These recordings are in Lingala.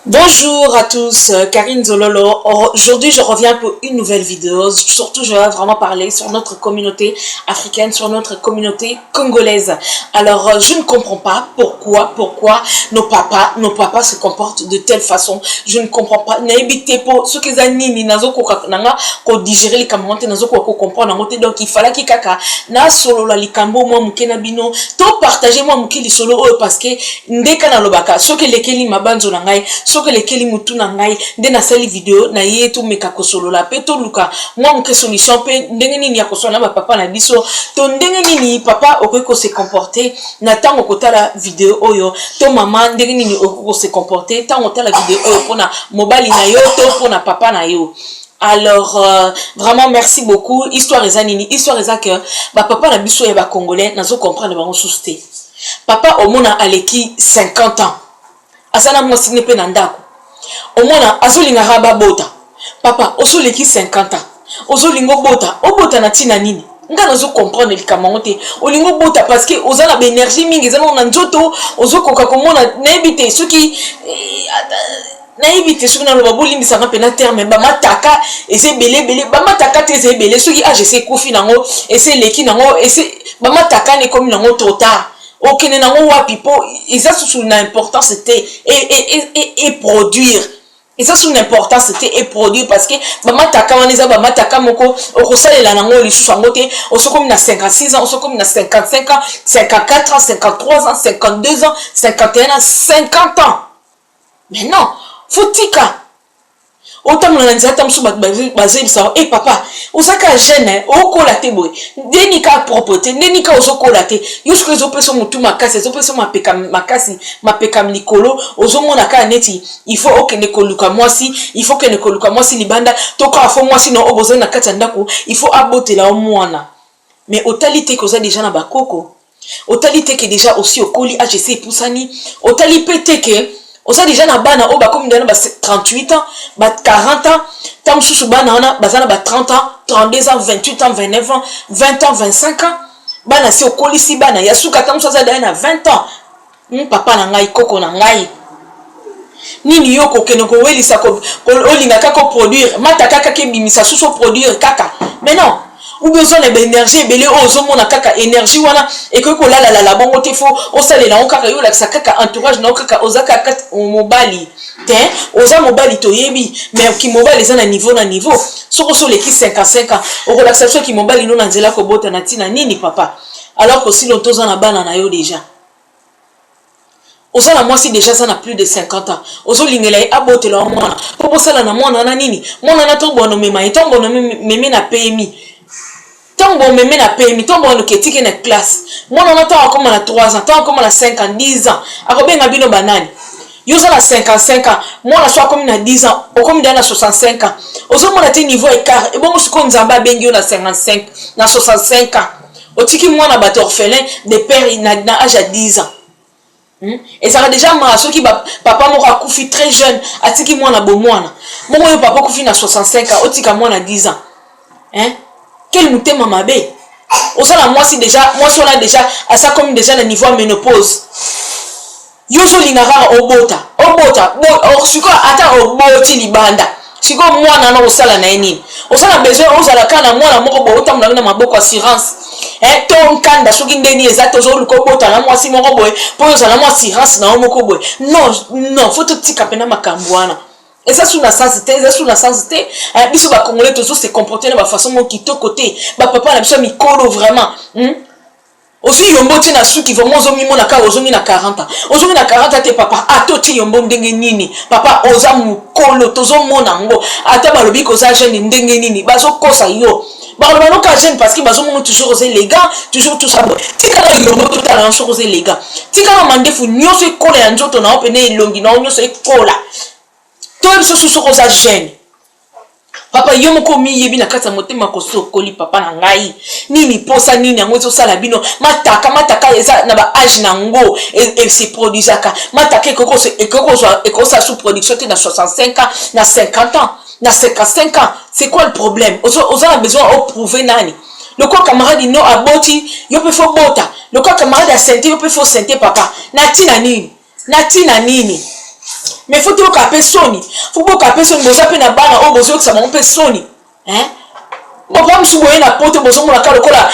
Bonjour à tous, Karine Zololo. Aujourd'hui, je reviens pour une nouvelle vidéo. Surtout, je vais vraiment parler sur notre communauté africaine, sur notre communauté congolaise. Alors, je ne comprends pas pourquoi nos papas se comportent de telle façon. Je ne comprends pas. Nayebi te po soki eza nini, nazokoka nanga kodigérer likambo te, nazokoka kocomprendre yango te. Donc, il fallaki kaka nasolola likambo mwa moke na bino, to partager mwa moke lisolo oyo, parce que ndeka nalobaka, soki elekeli mabanzo na ngai, soki elekeli mutu na ngai, nde nasali video na ye. Tomeka kosolola mpe toluka mwa moke solution mpe ndenge nini ya kosolola na bapapa na biso, to ndenge nini papa okoki kose comporter na ntango kotala video oyo, to mama, ndenge nini okoki kose comporter ntango otala video oyo mpona mobali na yo to mpona papa na yo. Alors, vraiment merci beaucoup. Histoire eza nini? Histoire eza ke bapapa na biso ya bacongolais, nazo comprendre bango susu te. Papa omona aleki 50 ans, aza na mwasi ne mpe na ndako, omona azolingaka babota. Papa, ozoleki 50 ans, ozolinga obota, obota na ntina nini? Nga nazo comprendre likambo yango te. Olingi obota parce que oza na baénergie mingi, eza nano na nzoto, ozokoka komona. Nayebi te soki, nayebi te soki naloba, bolimbisanga mpena terme, bamataka eza ebele ebele. Bamataka te, eza ebele. Soki age ese ekufi nango, ese eleki nango, ese bamataka na ekomi nango trop tard, okende nango wapi? Mpo eza susu na importance te eproduire, eza susu na importance te eproduire, parce que bamataka wana eza bamataka moko okosalela nango lisusu yango te. Osokomi na 56 ans, osokomi na 55 ans, 54 ans, 53 ans, 52 ans, 51 ans, 50 ans. Mais non, faut tika otambola na nzela. Ta mosusu bato bazoyebisa: "E papa, oza kaka jeune, okola te boye, ndeni kaka propre te, ndeni kaka ozokola te." Yo soki ezopesa motu makasi, ezopesa mapeka makasi, mapeka likolo, ozomona kaka neti il faut okende koluka mwasi, il faut okende koluka mwasi libanda, to kaka faut mwasi na oyo bozali na kati ya ndako, il faut abotela yo mwana. Mais otali te ke oza déjà na bakoko, otali te ke déjà osi okoli, age esi epusani, otali mpe te ke oza déjà na bana oyo bakomi na ba 38 ans, ba 40 ans. Ntango mosusu bana wana baza na ba 30 ans, 32 ans, 28 ans, 29 ans, 20 ans, 25 ans. Bana si okolisi, bana ya suka ntango mosusu aza daya na 20 ans. Papa na ngai, koko na ngai, nini yo kokende kowelisa, olinga kaka oproduire mataka, kaka ebimisa susu, oproduire kaka? Mais non, ou bien oza na baénergie ebele oyo ozomona kaka énergie wana ekoki kolalalala bongo te. Faut osalela yango kaka, yo olakisa kaka entourage na yo kaka oza kaka mobali te. Oza mobali, toyebi, mais kimobali eza na niveau na niveau. Soki oso oleki 55 ans, okolakisa biso kimobali no na nzela kobota na ntina nini, papa, alors kosilo toza na bana na yo déjà, oza na mwasi déjà aza na plus de 50 ans, ozolingela ye abotela wa mwana mpo bosala na mwana na nini? Mwana na ntongo bwana omema ye, ntongo bwana omeme na PMI, ntango bomeme na PMI, ntango bwana etike na classe, mwana wana ntango akóma na 3 ans, ntango akóma na 5 ans, 10 ans, akobenga bino banani? Yo oza na 55 ans, mwana so akomi na 10 ans, okomi deya na 65 ans. Ozomona te niveau écart? Ebongo sikoyo Nzambe abengi yo na 55, na 65 ans, otiki mwana bato orphelin de père na age ya 10 ans. Ezalaka déjà mara soki papa moko akufi très jeune, atiki mwana bomwana moko. Oyo papa akufi na 65 ans, otika mwana 10 ans, hein? Quel motema mabe! Oza na mwasi déjà, mwasi wana déjà aza komi déjà na niveau ya ménopause, yo ozolinga kaka obota, obota. Sikoyo ata oboti libanda, sikoyo mwana wana osala na ye nini? Oza na besoin ozala kaka na mwana moko boye, otambola na maboko, assurance to nkanda soki ndeni eza te, ozoluka obota na mwasi moko boye mpo oyo ozala mwa assurance na yo moko boye. Non, non, faut totika mpena makambo wana, eza su na sens te, eza su na sens te. Biso bacongolais tozo se comporter na bafaçon moko kitoko te. Bapapa na biso ya mikolo vraiment, Ozwi yombo tie na suki, vraiment ozomimona kaka ozongi na 40 ans. Ozongi na 40 ans te, papa. Ata otie yombo ndenge nini, papa, oza mokolo, tozomona yango. Ata balobi koza jeune ndenge nini, bazokosa yo. Bakoloba noka jeune parce que bazomona toujours oza élégant, toujours tout ça boye. Tika na yombo, totala yango soki oza élégant. Tika na mandefu nyonso ekola ya nzoto na yo, pene elongi na yo nyonso ekola, toyebi so soki oza jeune. Papa, yo moko omiyebi na kati ya motema kosokoli. Papa na ngai, nini posa nini yango ezosala bino? Mataka, mataka eza na baage na yango ese produisaka. Mataka ekosala sous production te na 65 ans, na 50 ans, na 55 ans. C'est quoi le problème? Oza na besoin oprouver nani? Lokola camarade no aboti, yo mpe faut bota. Lokola camarade asente, yo mpe faut sente. Papa, na ntina nini? Na ntina nini? Mais faut toyoka mpe soni, faut boyoka mpe soni. Boza mpe na bana oyo bozoyokisa bango mpe soni, hein? Papa mosusu boye na poto, bozomona ka lokola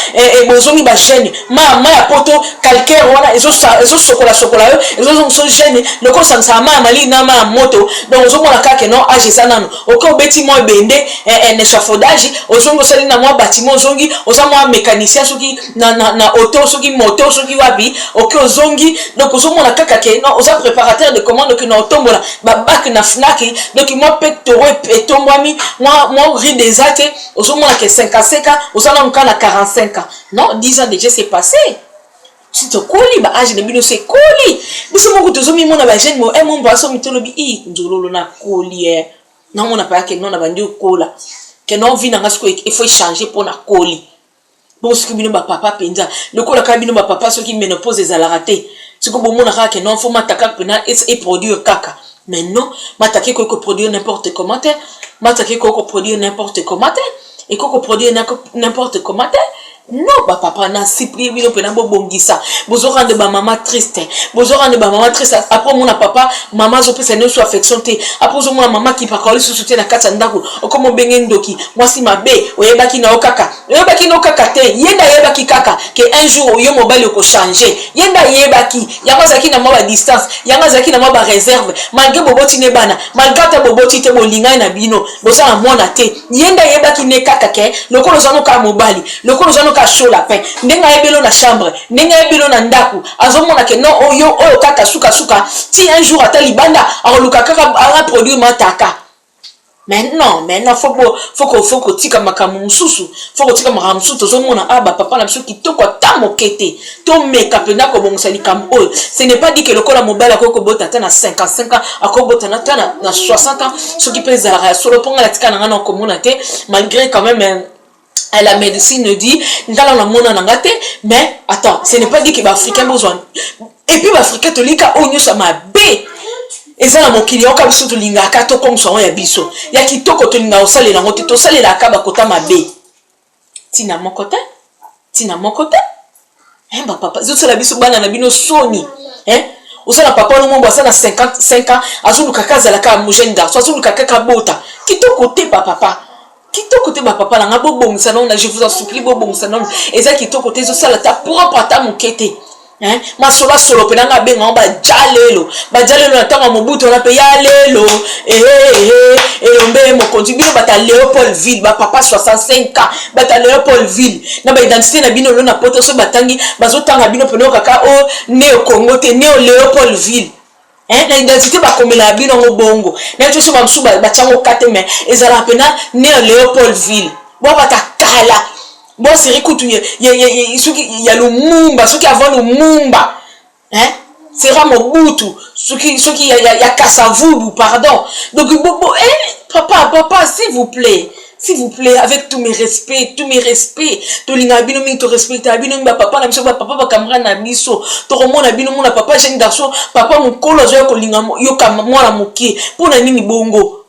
bozongi bajeune. Ma ya poto, calcaire wana ezosokola-sokola yo, ezozongisa jeune, lokola osangisaka ma ya malili na ma ya moto. Donc ozomona kaka non, âge eza nano. Oke, obeti mwa ebende na échafaudage, ozongi, osali na mwa bâtiment, ozongi, oza mwa mécanicien, soki na auto, soki moto, soki wapi, oke, ozongi. Donc ozomona kaka ke non, oza préparateur de commande, oke na otombola babac na Fnac. Donc mwa pectoraux etombwami, mwa ride eza te. Ozomona ke 55 ans, oza nanu kaka na 45 ans. Non, 10 ans déjà, c'est passé. Si tokoli, baâge na bino so ekoli, biso moko tozomimona bajeune. Mo mombo asomi, tolobi i nzololo, nakoli e namona paya ke non, na bandi okola, ke non, vie na nga sikoyo il faut changer mpo nakoli. Bongo soki bino bapapa mpenza, lokola kaka bino bapapa, soki ménopause ezalaka te, soki bomona kaka ke non, faut mataka mpena eproduire kaka. Mais non, mataka ekoki koproduire n'importe comment te. Mataka ekoki koproduire n'importe comment te, ekoki koproduire n'importe comment te. Non, bapapa, na supplie bino mpena, bobongisa. Bozorendre bamama triste, bozorendre bamama triste. Après omona papa, mama azopesa nyonso affection te. Après ozomona mama akipaka lisusu te na kati ya ndako. Okoma obenge ndoki, mwasi mabe. Oyebaki na yo kaka, oyebaki na yo kaka te. Ye nde ayebaki kaka ke un jour yo mobali okochange. Ye nde ayebaki yango, azalaki na mwa badistance, yango azalaki na mwa baréserve, malgré boboti ne bana, malgré ata boboti te, bolingani na bino, boza na mwana te. Ye nde ayebaki ne kaka ke lokola oza no kaka mobali, lokola oza no kaka chaud lapin, ndenge ayebeli na chambre, ndenge ayebeli na ndako, azomona ke non, oyo oyo kaka sukasuka ti un jour ata libanda akoluka kaka aproduire mataka. Mais non, mais non, faut kotika makambo mosusu, faut kotika makambo mosusu. Tozomona a bapapa na biso kitoko ata moke te. Tomeka mpenza kobongisa likambo oyo. Ce n'est pas dit ke lokola mobali akoki kobota ata na 55 ans, akoki kobota ata na 60 ans, soki mpe ezalaka ya solo. Mpo nga natika na nga na komona te, malgré quand même la médecine dit, ngala namona na nga te. Mais attends, ce n'est pas dit que baafricain bozwa. Et puis baafricain tolika oyo nyonso ya mabe eza na mokili yoka. Biso tolingaka tokomisa yango ya biso ya kitoko, tolingaka kosalela yango te, tosalelaka bakota mabe. Ntina moko te, ntina moko te. Bapapa, ezosala biso bana na bino soni. Osala papa no mombo aza na 55 ans, azoluka kaka azalaka jeune garçon, azoluka kaka bota. Kitoko te, bapapa, kitoko te. Bapapa na nga, bobongisa nano na, je vous en supplie, bobongisa nano. Eza kitoko te, ezosala ta propre ata moke te. Masolo asolo mpe nanga abenga ngo baja lelo, baja lelo na ntango ya Mobutu wana mpe ya lelo. Ehehe, elombe mokonzi, bino bata Léopoldville, bapapa 65 ans, bata Léopoldville na baidentité na bino lelo na poto, so batangi, bazotanga bino pene kaka o ne Congo te, ne Léopoldville. Na identité bakomelaka bino yango bongo. Na biso bamosusu batiango ka te, mais ezalaka mpena ne Léopoldville. Bwabata kala boseri kutu soki ya Lumumba, soki avant Lumumba, hein? Sera Mobutu, soki ya Kasavubu, pardon. Donc bo, bo, eh, papa, papa, s'il vous plaît, s'il vous plaît, avec tous mes respects, tous mes respects, tolingaka bino mingi, torespectaka bino mingi, bapapa na biso, bapapa, bacamarade na biso. Tokomona bino, mona papa jeune garçon, papa mokolo azoya kolinga yoka mwana moke. Mpo na nini bongo?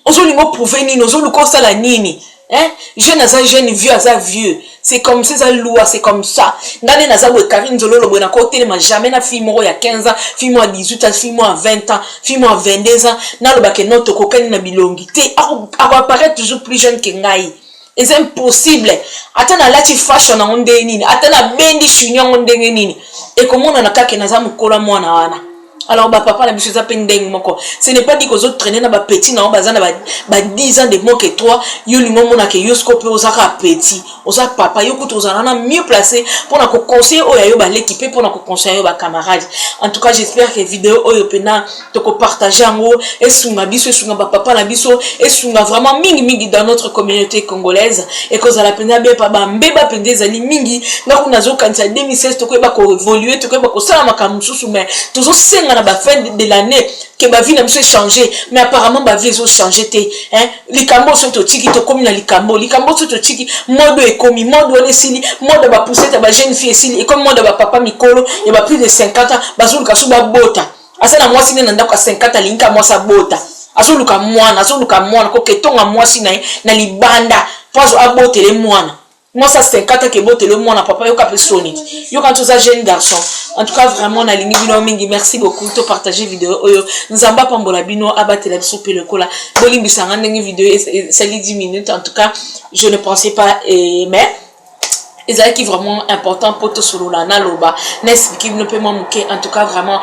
Ozolinga oprouve nini? Ozoluka osala nini? Hein? Jeune aza jeune, vieux aza vieux. C'est comme ça, eza loi, c'est comme ça. Nga nde naza boye, Karine Nzololo boye, nakotelema jamais na fille moko ya 15 ans, fille moko ya 18 ans, fille moko ya 20 ans, fille moko ya 22 ans, nalobake no, tokokani na bilongi te. Akoapparaître toujours plus jeune ke ngai, eza impossible. Ata nalati fashion yango ndenge nini, ata nabendi chignon yango ndenge nini, ekomonana kaka naza mokolo mwana wana. Alors bapapa na biso eza mpe ndenge moko. Ce n'est pas dit kozotraîne na bapetit na yo baza na ba 10 ans de moins que toi. Yo olingi omonaka yo siko mpe oza kaka petit, oza papa. Yo kutu ozala na mieux placé mpona koconseiller oyo ya yo baleki, mpe mpona koconseiller yo bacamarade. En tout cas, j'espère que vidéo oyo mpena tokopartage yango, esunga biso, esunga bapapa na biso, esunga vraiment mingimingi dans notre communauté congolaise. Ekozala mpenza bien pa bambeba mpenza ezali mingi. Nga kuna nazokanisa 2016 tokoyeba koévolue, tokoyeba kosala makambo mosusu, mais tozosenga na bafin de l'année ke bavie na biso echange, mais apparemment bavie ezochange te. Likambo soki totiki, tokomi na likambo soki totiki, mode ekomi mode wana esili, mode ya bapoussette ya bajeune fille esili, ekomi mode ya bapapa mikolo ya ba plus de 50 ans, bazoluka so babota. Aza na mwasi nde na ndako ya 50, alingi ka mwasi abota, azoluka mwana, azoluka mwana koketonga mwasi na ye na libanda mpo azo abotele mwana. Mwasi ya 50 ake botelo mwana papa, yoka mpe soni, yoka nti oza jeune garçon. En tout cas, vraiment, nalingi bino mingi. Merci beaucoup. To partager vidéo oyo. Nzambe apambola bino, abatela biso mpe lokola. Bolimbisanga ndenge vidéo esali 10 minutes. En tout cas, je ne pensais pas, mais ezalaki vraiment important mpo tosolola, naloba, na expliquer bino mpe mwa moke. En tout cas, vraiment,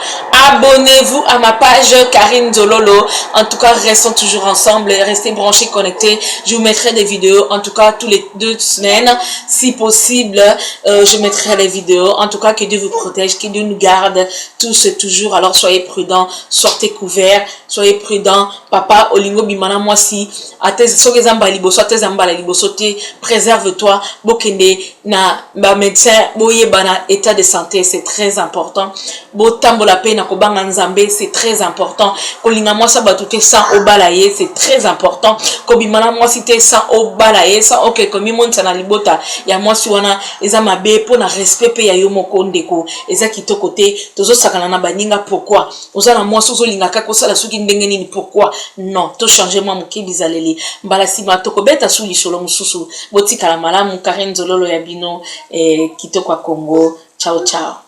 abonnez-vous à ma page Karine Zololo. En tout cas, restons toujours ensemble, restez branchés, connectés. Je vous mettrai des vidéos, en tout cas, tous les 2 semaines, si possible, je mettrai les vidéos. En tout cas, que Dieu vous protège, que Dieu nous garde tous et toujours. Alors soyez prudents, sortez couverts, soyez prudents. Papa olingo bima na mwasi, ate soki eza mbala liboso, ate eza mbala liboso te, préserve toi. Bokende na bamédecin, boyeba na état de santé, c'est très important. Botambola mpe na kobanga Nzambe, c'est très important. Kolinga mwasi ya bato te sans obala ye, c'est très important. Kobima na mwasi te sans obala ye, sans oke komimonisa na libota ya mwasi wana, eza mabe mpo na respect mpe ya yo moko ndeko, eza kitoko te. Tozosakana na baninga. Pourquoi oza na mwasi, ozolinga kaka osala soki ndenge nini? Pourquoi non? Tochange mwa moke bizaleli. Mbala nsima tokobeta su lisolo mosusu. Botikala malamu. Karine Nzololo ya bino, kitoko ya Congo. Ciao, ciao.